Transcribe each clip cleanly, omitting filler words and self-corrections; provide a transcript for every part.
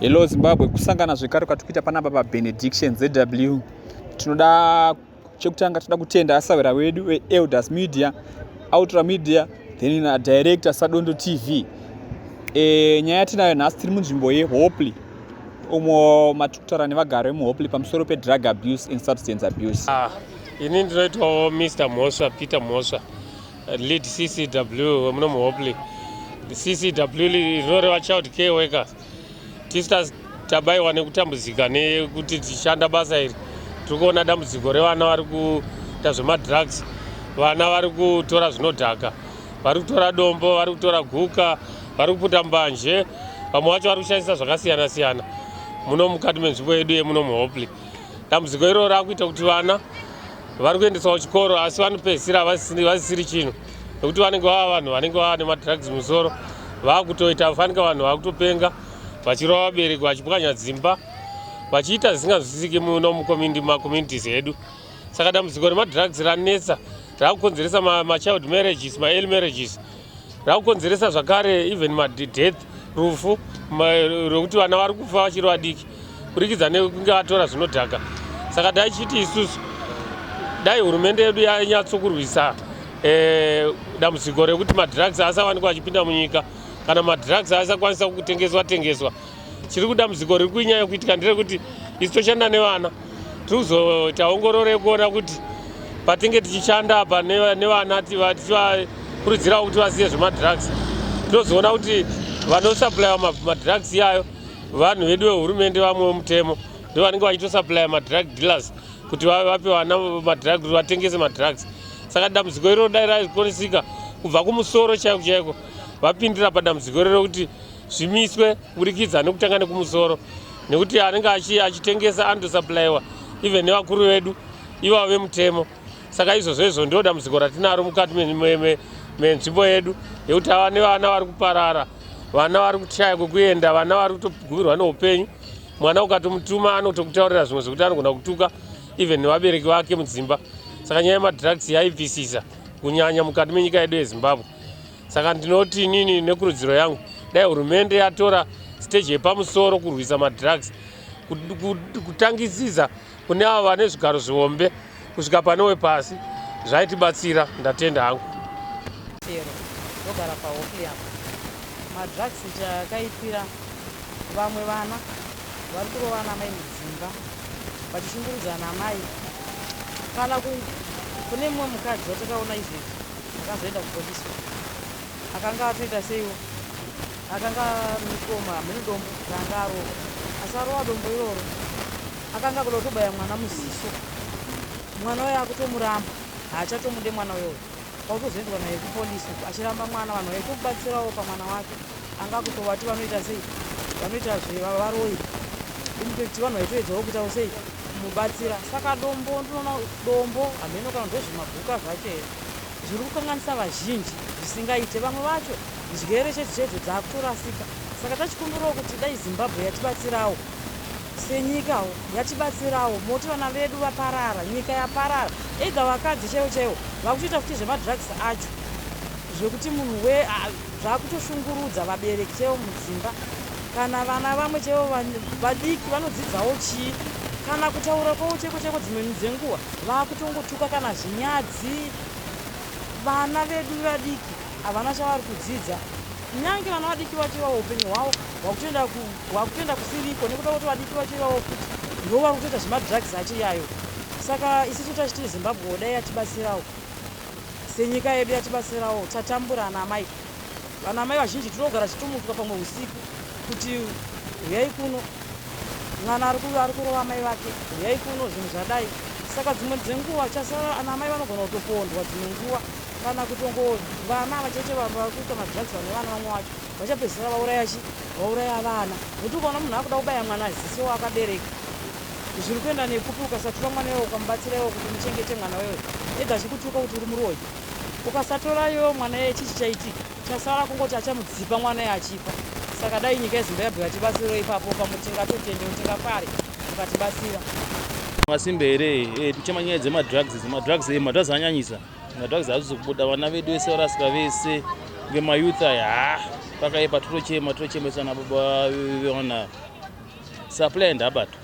Hello Zimbabwe, kusangana zvekare kwatikuita panapa paBenediction ZW. Tinoda chekutanga tinoda kutenda asahwira wedu veElders Media, Ultra Media, then na director Sadondo TV. E, nyaya yatinayo nhasi tiri munzvimbo yeHopley umo matiri kutaura nevagari vemuHopley pamusoro pedrug abuse and substance abuse. Ah, ini ndinoitwawo Mr Mhosva, Peter Mhosva, lead CCW wemuno muHopley. CCW rinoreva child care workers. Tisu tabaiwa nekutambudzika nekuti tichishanda basa iri tiri kuona dambudziko revana vari kuita zvemadrugs, vana vari kutora zvinodhaka, vari kutora dombo, vari kutora guka, vari kuputa mbanje, vamwe vacho vari kushandisa zvakasiyana siyana muno mukati menzvimbo yedu yemuno muHopley. Dambudziko iroro rakuita kuti vana vari kuendeswa kuchikoro asi vanopedzisira vasisiri chinhu nekuti vanenge vava vanhu vanenge vava nemadrugs musoro, vakutoita fanika vanhu vakutopenga, vachirova vabereki, vachipwanya dzimba, vachiita zvisinganzwisisiki muno mucommunities edu. Saka dambudziko remadrugs ranetsa, rakukonzeresa machild marriages, maearly marriages, rakukonzeresa zvakare even madeath, rufu rwekuti vana vari kufa vachiri vadiki kurikidza nekunge vatora zvinodhaka. Saka dai chiti isusu dai hurumende yedu yanyatsokurwisa dambudziko rekuti madrugs asawanikwa achipinda munyika, kana madrugs asakwanisa kutengeswa tengeswa. Chiri kudambudziko riri kunyanya kuitika nderekuti isu toshanda nevana, tiri kuzoita ongororo yekuona kuti patinge tichishanda apa nevana tichivakurudzirawo kuti vasiye zvemadrugs, tinozoona kuti vanosupplya madrugs iyayo vanhu vedu vehurumende, vamwe vemutemo ndo vanenge vachitosupplya madrug dealers kuti vape vana madrug, kuti vatengese madrugs. Saka dambudziko iroro dai raikonesika kubva kumusoro chaiko chaiko, vapindira padambudziko iroro kuti zvimiswe kuburikidza nekutanga nekumusoro, nekuti anenge achitengesa anotosupplyiwa even nevakuru vedu ivavo vemutemo. Saka izvozvo izvo ndo dambudziko ratinaro mukati menzvimbo yedu, yekuti ava nevana vari kuparara, vana vari kushaya kwekuenda, vana vari kutogumirwa neupenyu. Mwana ukatomutuma anotokutaurira zvimwe zvekuti anogona kutuka even nevabereki vake mudzimba. Saka nyaya yemadrugs yaibvisisa kunyanya mukati menyika yedu yeZimbabwe. Saka ndinoti inini nekurudziro yangu, dai hurumende yatora stage yepamusoro kurwisa madrugs, kutangisisa kune avo vane zvigaro zvihombe kusvika pane wepasi, zvaitibatsira. Ndatenda hangu. Chero ndogara paHopley apa. Madrugs chakaipira vamwe vana vari kurova ana mai mudzimba, vachishungurudza ana mai. Kana kune mumwe mukadzi watakaona izvezvi akazoenda kupolisi, akanga atoita seiwo, akanga mikoma hameno dombo raanga arova, asi arova dombo iroro akanga kuda kutobaya mwana muziso. Mwana uyo akutomuramba, haachatomude mwana uyoyo. Kwakutozoendwa naye kupolisi uku achiramba mwana, vanhu vaitomubatsirawo pamwana wake anga kutovati vanoita sei, vanoita zvevaroyi. Infact vanhu vaitoedzawo kuitawo sei kumubatsira. Saka dombo, ndinoona dombo hameno kana ndozvimabhuka zvacho here zviri kukanganisa vazhinji zvisingaite. Vamwe vacho njere chaidzo chaidzo dzakutorasika. Saka tachikumbirawo kuti dai Zimbabwe yatibatsirawo senyikawo, yatibatsirawo moti vana vedu vaparara, nyika yaparara. Either vakadzi chaivo chaivo vakutoita futi zvemadrugs acho, zvekuti munhu we zvakutoshungurudza vabereki chaivo mudzimba, kana vana vamwe chaivo vadiki vanodzidzawo chii, kana kutaura kwavo chaiko chaiko dzimwe dzenguva vakutongotuka kana zvinyadzi. Vana vedu vadiki havana chavari kudzidza, nyange vana vadiki vacho ivavo upenyu hwavo hwakutoenda kusiriko, nekuda kwekuti vadiki vacho ivavo futi ndo vari kutoita zvemadrugs acho iyayo. Saka isisu tachiti Zimbabwe dai yatibatsirawo senyika yedu, yatibatsirawo, tatambura ana amai. Vana amai vazhinji tinogara tichitomutswa pamwe usiku kuti huyai kuno, mwana ari kurova amai vake, huyai kuno, zvinhu zvadai. Saka dzimwe dzenguva chasara ana amai vanogona kutopondwa dzimwe nguva, kana kutongo vana vacheche vari kuita madrugs vane vana, vamwe vacho vachapedzisira vauraya chi vauraya vana, nekuti ukaona munhu akuda kubaya mwana ziso akabereka, zviri kuenda nekupi? Ukasatora mwana iwewe ukamubatsira iwewe kuti muchengete mwana wewe, ega achikutuka kuti uri muroyi, ukasatora iwewe mwana iye, chii chichaitika? Chasara kungoti achamudzipa mwana iye achifa. Saka dai nyika yeZimbabwe yatibatsirawo ipapo, pamwe tingatotende, tingafare mukatibatsira. Masimba here? Tichema nyaya dzemadrugs idzi. Madrugs, madrugs anyanyisa. Madrugs haasi kubuda, vana vedu vese varasika vese ngemayouth aya. Ha, pakaipa, totochema, totochemesa nababa vewana. Supplier ndaabatwa.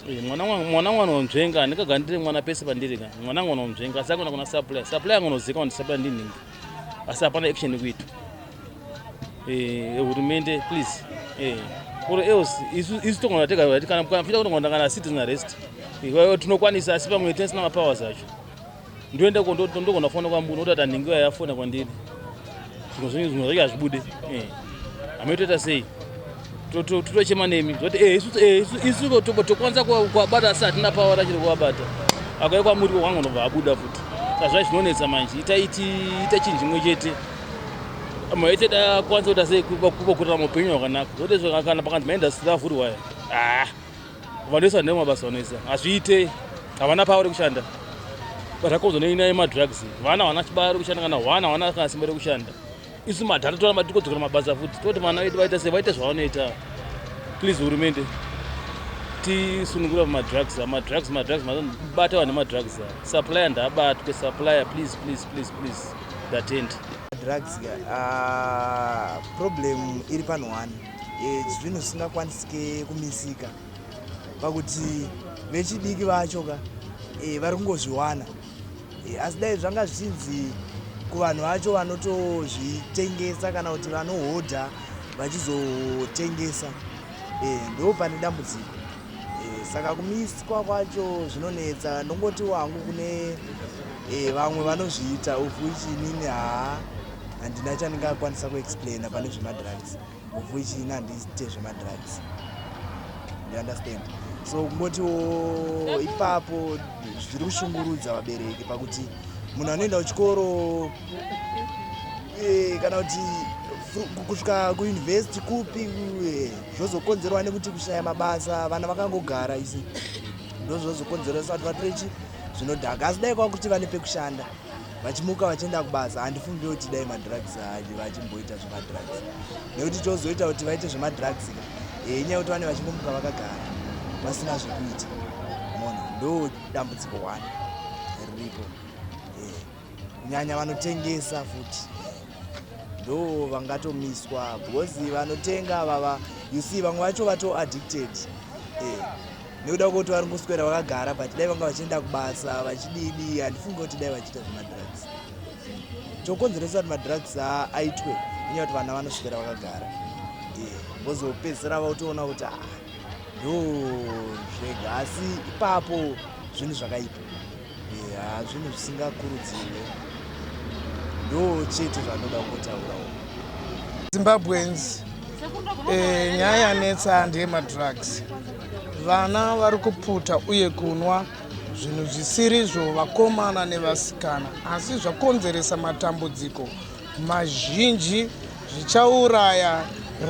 Eh, mwana mwana mwana wanzvenga handikaga ndiri mwana pese pandiri ka mwana mwana wanzvenga asi akona kuna supplier. Supplier angonozika kuti supplier ndinhingi asi hapana action ikuitwa. Eh, hurumende please. Eh, or else isu isu togona tega kana kana fita kunogona kana citizen arrest. Eh, tinokwanisa asi pamwe tisina mapowers acho. Ndoenda ndogona fona kwambuno kuti atanhingi yafona kwandiri. Zvimwe zvimwe zvacho hazvibude. Eh. Hametoita sei? Totochema nemi. Zvoti eh isu eh isu tokwanisa kuwabata asi hatina power rachiri kuwabata. Akauya kwamuri wangu ndobva abuda futi. Saka zvacho zvinonetsa manje. Ita iti ita chinhu chimwe chete. Maite da kwanisa kuita sei kurarama upenyu hwakanaka. Zvoti kana pakanzi maindastry avhurwa aya. Ah. Vanoisa ndiwo mabasa vanoisa. Hazviite. Havana power rekushanda. Zvakakonzwa nenyaya yemadrugs. Vana havana chibaro rekushanda kana hwana havana kana simba rekushanda. Isu madhara toramba tiri kodzokera mabasa futi. Toti vana vedu vaita sei vaite zvavanoita. Please hurumende tisunungura pamadrugs madrugs madrugs bata vanhu nemadrugs supplier ndaabatwe supplier please please please please ndatenda. Drugs problem iri panhu one zvinhu zvisingakwanisike kumisika pakuti vechidiki vacho ka vari kungozviwana asi dai zvanga zvichinzi kuvanhu vacho vanotozvitengesa kana kuti vanohodha vachizotengesa ndo pane dambudziko. Saka kumiswa kwacho zvinonetsa. Ndongoti wangu kune vamwe vanozviita of which inini haa handina chandingakwanisa kuexplaina pane zvemadrugs of which ini handiite zvemadrugs. You understand? So kungotiwo ipapo zviri kushungurudza vabereki pakuti munhu anoenda kuchikoro kana kuti kusvika kuuniversity kupi zvozokonzerwa nekuti kushaya mabasa vana vakangogara isi ndozvozokonzeresa kuti vatore chi zvinodhaka. Asi dai kwakuti vane pekushanda vachimuka vachienda kubasa handifungi kuti dai madrugs vachimboita zvemadrugs nekuti chozoita kuti vaite zvemadrugs inyaya yekuti vane vachingomuka vakagara vasina zvekuita. Mona ndo dambudziko one riripo. Kunyanya vanotengesa futi ndo vangatomiswa because vanotenga vava you see vamwe vacho vato addicted nekuda kwekuti vari kungoswera vakagara but dai vanga vachienda kubasa vachididi handifungi kuti dai vachiita zvemadrugs. Chokonzeresa kuti madrugs aitwe inyaya kuti vana vanoswera vakagara vozopedzisira votoona kuti ndo zvega asi ipapo zvinhu zvakaipa zvinhu zvisingakurudzirwe ndo chete zvanoda kungotaurawo. Zimbabweans nyaya yanetsa ndeyemadrugs. Vana vari kuputa uye kunwa zvinhu zvisirizvo vakomana nevasikana asi zvakonzeresa matambudziko mazhinji zvichauraya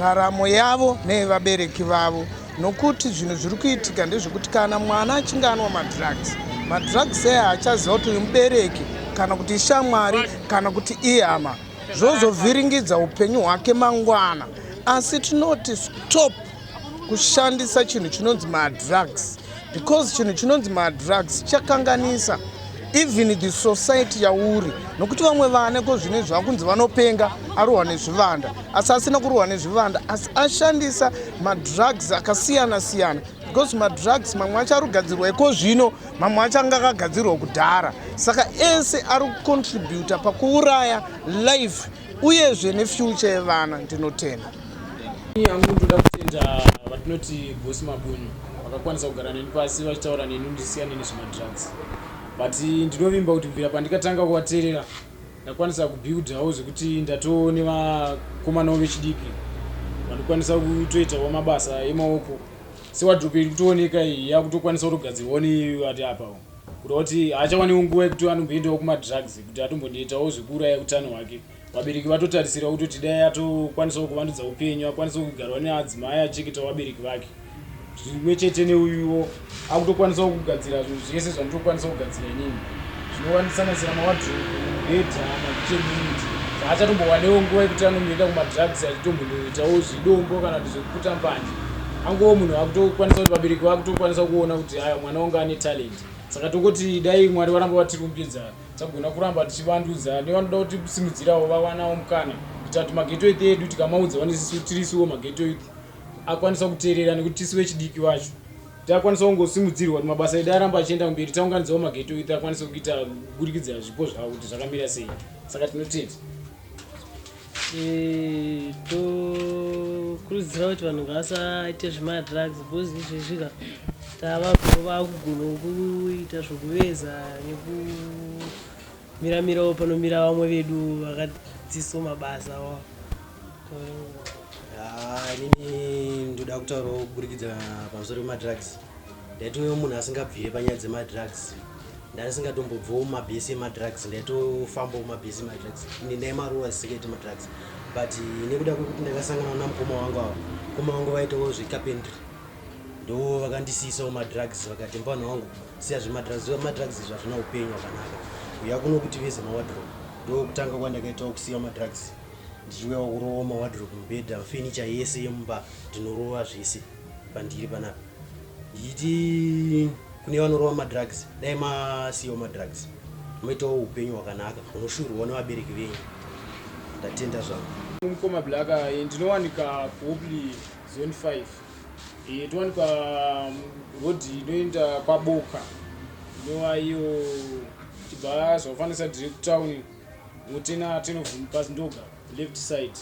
raramo yavo neyevabereki vavo nokuti zvinhu zviri kuitika ndezvekuti kana mwana achinge anwa madrugs madrugs aya achaziva kuti uyu mubereki kana kuti ishamwari kana kuti ihama zvozovhiringidza upenyu hwake mangwana. Asi tinoti stop kushandisa chinhu chinonzi madrugs because chinhu chinonzi madrugs chakanganisa even the society yauri nokuti vamwe vana ko zvine zvakunzi vanopenga arohwa nezvivanda asi asina kurohwa nezvivanda asi ashandisa madrugs akasiyana siyana because madrugs mamwe acho ari kugadzirwa iko zvino mamwe acho anga akagadzirwa kudhara saka ese ari kucontributa pakuuraya life uyezve nefuture yevana. Ndinotenda. Yangu ndoda kutenda vatinoti Boss Mabunyu vakakwanisa kugara neni pasi vachitaura neni ndisiyane nezvemadrugs but ndinovimba kuti kubvira pandikatanga kuvateerera ndakwanisa kubuildawo zvekuti ndatoo nevakomanawo vechidiki vanokwanisa kutoitawo mabasa emaoko sewardrobe iri kutooneka iyi yakutokwanisa kutogadzirwawo nevati apa kureva kuti haachawaniwo nguva yekuti anomboendawo kumadrugs kuti atombondoitawo zvekuuraya utano hwake. Vabereki vatotarisirawo kutoti dai atokwanisawo kuvandudza upenyu akwanisawo kugarwa neadzimai achichengetawo vabereki vake. Zvimwe chete neuyuwo akutokwanisawo kugadzira zvinhu zvese zvanditokwanisa kugadzira inini zvinosanganisira mawadrobe, mibhedha, makitchen unit. Haachatombowaniwo nguva yekuti anomboenda kumadrugs achitombondoitawo zvidombo kana kuti zvekuputa mbanje. Angowo munhu akutokwanisa kuti vabereki vakutokwanisa kuona kuti aya mwana wangu ane talent. Saka tongoti dai Mwari varamba vatirumbidza tagona kuramba tichivandudza nevanoda kutisimudzirawo vawanawo mukana kuita kuti mageto youth edu tikamaudza vanesisu tirisuwo mageto youth. akwanisa kuteerera nekuti tisu vechidiki vacho takwanisa kungosimudzirwa kuti mabasa edu aramba achienda kumberi taunganidzawo mageto youth akwanise kuita kuburikidza zvipo zvavo kuti zvakamira sei saka tinotenda eh, tokurudzira kuti vanhu ngavasaite zvemadrugs because izvezvi ka tava vakugona kuita zvokuveza nekumiramirawo panomira vamwe vedu vakadziso mabasa wa Inini ndoda kutaurawo kuburikidza pamusoro pemadrugs. Ndaitove munhu asingabvire panyaya dzemadrugs. Ndandisingatombobvawo mumabhesi emadrugs, ndaitofambawo mumabhesi emadrugs. Ini ndaimaruwa zvisingaiti madrugs. But nekuda kwekuti ndakasangana namukoma wangu ava, mukoma wangu vaitawo zvecarpentry. Ndo vakandisiisawo madrugs vakati mfana wangu siya zvemadrugs, madrugs izvi hazvina upenyu hwakanaka. Uya kuno kuti veze mawardrobe. Ndokutanga kwandakaitawo kusiya madrugs. Ndichiuya kurova mawadrobe mubhedha furniture yese yemumba ndinorova zvese pandiri panapa ndichiti kune vanorova madrugs dai masiyawo madrugs moitawo upenyu hwakanaka hunoshurwawo nevabereki venyu ndatenda zvangu. Mukoma Black eh, ndinowanika kuHopley zone 5 eh, towanikwa road inoenda kwaBoka inova iyo chibva zvakufanisa direct town Mutena Tenovhumupasi ndoga left side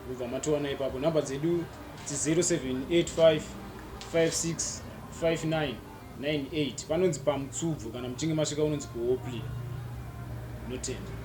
mubva matowana ipapo number dzedu dzi 0785 56 59 98 panonzi pamutsubvu kana muchinge masvika unonzi kuhopley notenda.